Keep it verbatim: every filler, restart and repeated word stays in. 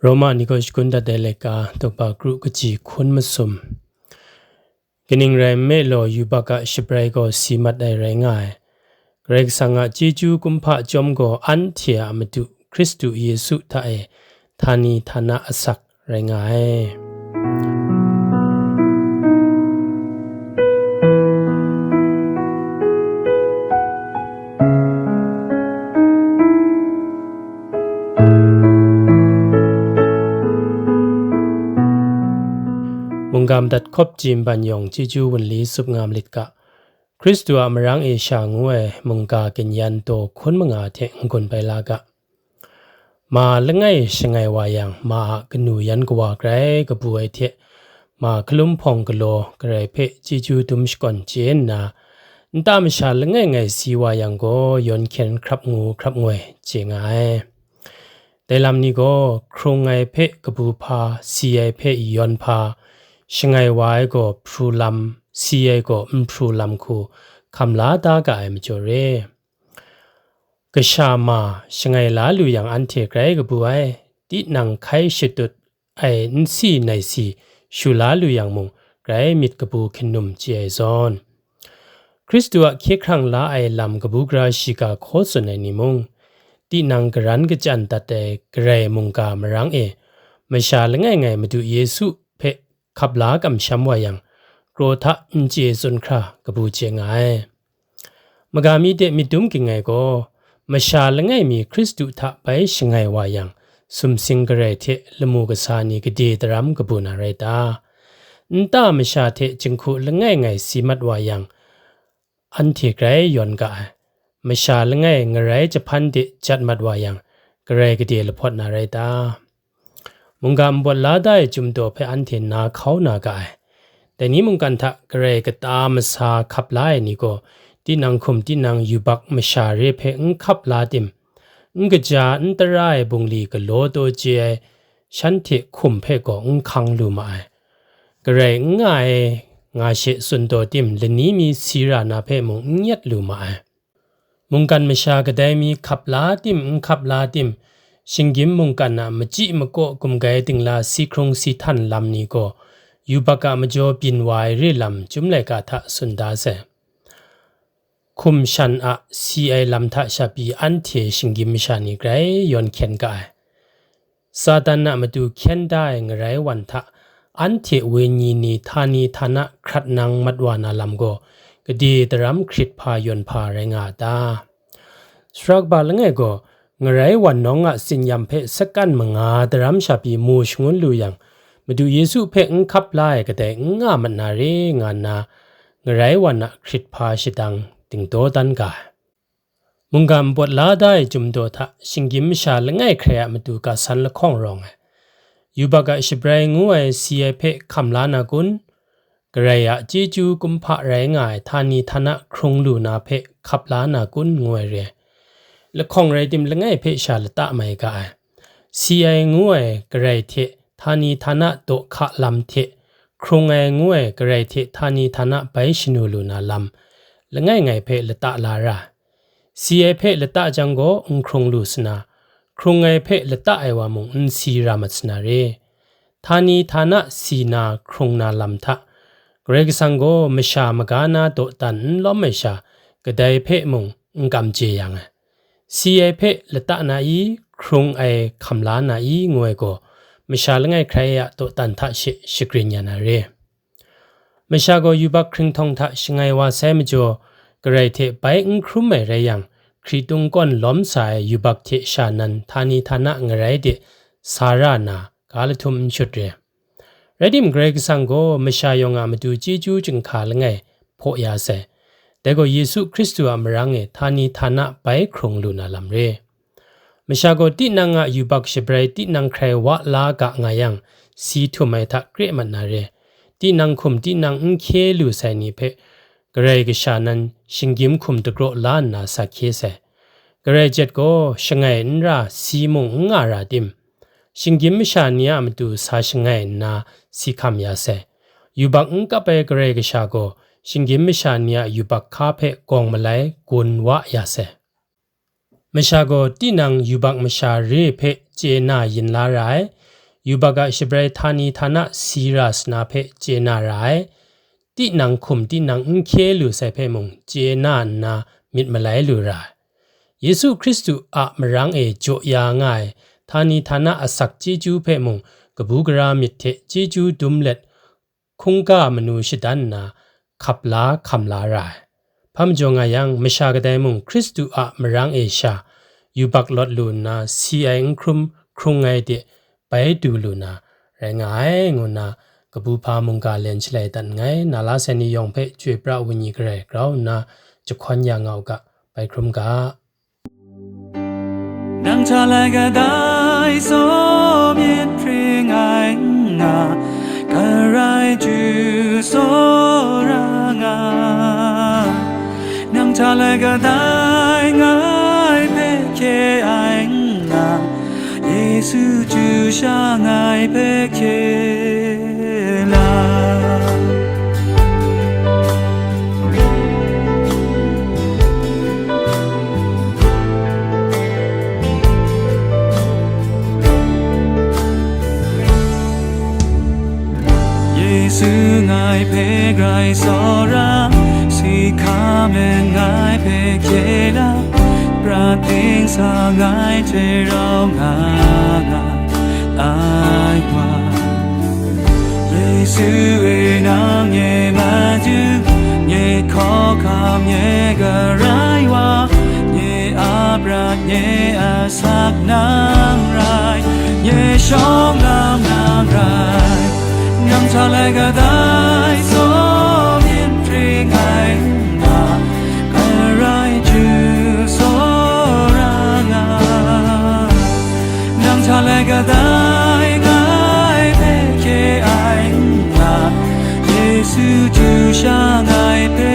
Roma ni gaw shagun dat ai laika, daw kru kaji hkun masum. Kaning rai nme law, yubak a shabrai gaw si mat ai rai nga ai. Karai Kasang a chyeju kumhpa chyawm gaw anhte a Madu Hkristu Yesu hta e htani htana asak rai nga ai. Mungga madat hkawp ji nban yawng chyeju wunli tsup nga malit ga. Hkristu a marang e sha ngu ai mungga ginyan daw hkun manga hte n-gun bai la ga. Ma langai shangai wa yang, ma a kanu yan kawa grai kabu ai hte, ma hkalum hpawng galaw Karai hpe chyeju dum shakawn chye nna, nta masha langai ngai si wa yang gaw, yawn hkyen hkrap ngu hkrap ngoi chye nga ai. Dai lam ni gaw, hkrung ai hpe kabu hpa, si ai hpe yawn hpa, shangai wa ai gaw hpru lam, si ai gaw nhpru lam hku hkam la da ga ai majaw re. Kasha ma shangai la lu yang anhte grai kabu ai, tinang hkai shatut ai nsi naisi shu la lu yang mung grai myit kabu hkyen num chye ai zawn, Hkristu a hkye hkrang la ai lam kabu gara shiga hkaw tsun ai ni mung, tinang karan kachyan dat ai Karai mungga marang e, masha langai ngai Madu Yesu hpe hkap la kamsham wa yang, kraw hta n chye tsun hkra kabu chye nga ai. Maga mi de myit dum ging ai gaw, masha langai mi Hkristu hta bai shangai wa yang, sumsing Karai hte lamu kasa ni gade daram kabu na rai ta? Nta masha hte jinghku langai ngai si mat wa yang, anhte grai yawn ga ai. Masha langai ngarai jahpan de jat mat wa yang, Karai gade lahpawt na rai ta? Mungga nbawt la da ai chyum daw hpe anhte na hkau na ga ai. Dai ni mungkan hta Karai kata masa hkap la ai ni gaw, tinang hkum tinang yubak masha re hpe n hkap la tim, n kaja n tara ai bungli galaw taw chye ai shanhte hkum hpe gaw n hkang lu ma ai. Karai n nga ai nga she tsun taw tim, lani mi si ra na hpe mung n nyet lu ma ai. Mungkan masha kadai mi hkap la tim, n hkap la tim, shinggyim mungkan a machyi makaw gumgai dingla si hkrung si htan lam ni gaw, yubak a majaw byin wa ai re lam chyum laika hta tsun da sai. Hkum shan a si ai lam hta sha pyi anhte shinggyim masha ni grai yawn hkyen ga ai. Satan a matu hkyen da ai ngarai wan hta, anhte wenyi ni htani htana hkrat nang mat wa na lam gaw, gade daram hkrit hpa yawn hpa rai nga a ta? Sara kaba langai gaw, ngarai wan nawng a tsinyam hpe sakan manga daram sha pyi mu shangun lu yang, Madu Yesu hpe n hkap la ai kadai n nga mat na re nga nna, ngarai wan a hkrit hpa shadang dingdaw dan ga ai. Mungga nbawt la da ai chyum daw hta shinggyim masha langai hkrai a matu ga san lahkawng rawng ai. Yubak a shabrai ngu ai si ai hpe hkam la na kun? Karai a chyeju kumhpa rai nga ai htani htana hkrung lu na hpe hkap la na kun? Ngu ai re ai. Lahkawng rai tim langai hpe sha lata mai ga ai. Si ai ngu ai Karai hte htani htana daw hka lam hte, hkrung ai ngu ai Karai hte htani htana bai shanu lu na lam, langai ngai hpe lata la ra ai. Si ai hpe lata jang gaw n hkrung lu sana, hkrung ai hpe lata ai wa mung n si ra mat sana re. Htani htana si na hkrung na lam hta, Karai Kasang gaw masha maga na dawdan n lawm ai sha, kadai hpe mung n kam chye yang ai. Si ai hpe lata na i, hkrung ai hkam la na i, ngu ai gaw, masha langai hkrai a dawdan hta she shagrin ya na re. Masha gaw yubak hkringhtawng hta shangai wa sai majaw, Karai hte bai n hkrum ai rai yang, hkritung kawn lawm sa ai yubak hte sha nan htani htana ngarai de sa ra na, ga lahtum n shut re. Rai tim, Karai Kasang gaw masha yawng a matu chyeju chyinghka langai hpaw ya sai. Dai gaw Yesu Hkristu a marang e htani htana bai hkrung lu na lam re. Masha gaw tinang a yubak shabrai tinang hkrai wa la ga nga yang, si htum ai hta kre mat na re. Tinang hkum tinang n hkye lu sai ni hpe Karai Kasha nan shinggyim hkum dagraw la nna sa hkye sai. Karai jet gaw shangai n ra, si mung n nga ra tim? Shinggyim masha ni a matu sa shangai nna si hkam ya sai. Yubak n kap ai Karai Kasha gaw shinggyim masha ni a yubak hka hpe gawng malai gun wa ya sai. Masha gaw tinang yubak masha re hpe chye na yin la ra ai, yubak a shabrai htani htana si ra sana hpe chye na ra ai, tinang hkum tinang n hkye lu sai hpe mung chye na nna myit malai lu ra ai. Yesu Hkristu a marang e jaw ya nga ai htani htana asak chyeju hpe mung kabu gara myit hte chyeju dum let, hkungga manu shadan nna hkap la hkam la ra ai. Hpa majaw nga yang, masha kadai mung Hkristu a marang e sha yubak lawt lu nna si ai n hkrum hkrung ai de bai du lu na rai nga ai, ngu nna kabu hpa mungga len shalai dat nngai. Na la sai ni yawng hpe Chyoi pra ai Wenyi Karai grau nna jahkawn ya nga u ga, bai hkrum ga. Nang hta lai kadai tsaw myit hpring ai n nga, Karai Ju tsawra nga. Nang hta lai kadai ngai hpe hkye ai n nga, Yesu Ju sha ngai hpe hkye la. Yesu ngai hpe grai tsawra, si hka me ngai hpe hkye la, prat ding sa ngai hte rau nga nga ai wa. Yesu e nang nye Madu, nye hkawhkam, nye Karai wa, nye a prat, nye a sak nang rai, nye shawng lam nang rai, nang hta lai kadai tsaw myit hpring ai n nga, Karai Ju tsawra nga. Nang hta lai kadai ngai hpe hkye ai n nga, Yesu Ju sha ngai hpe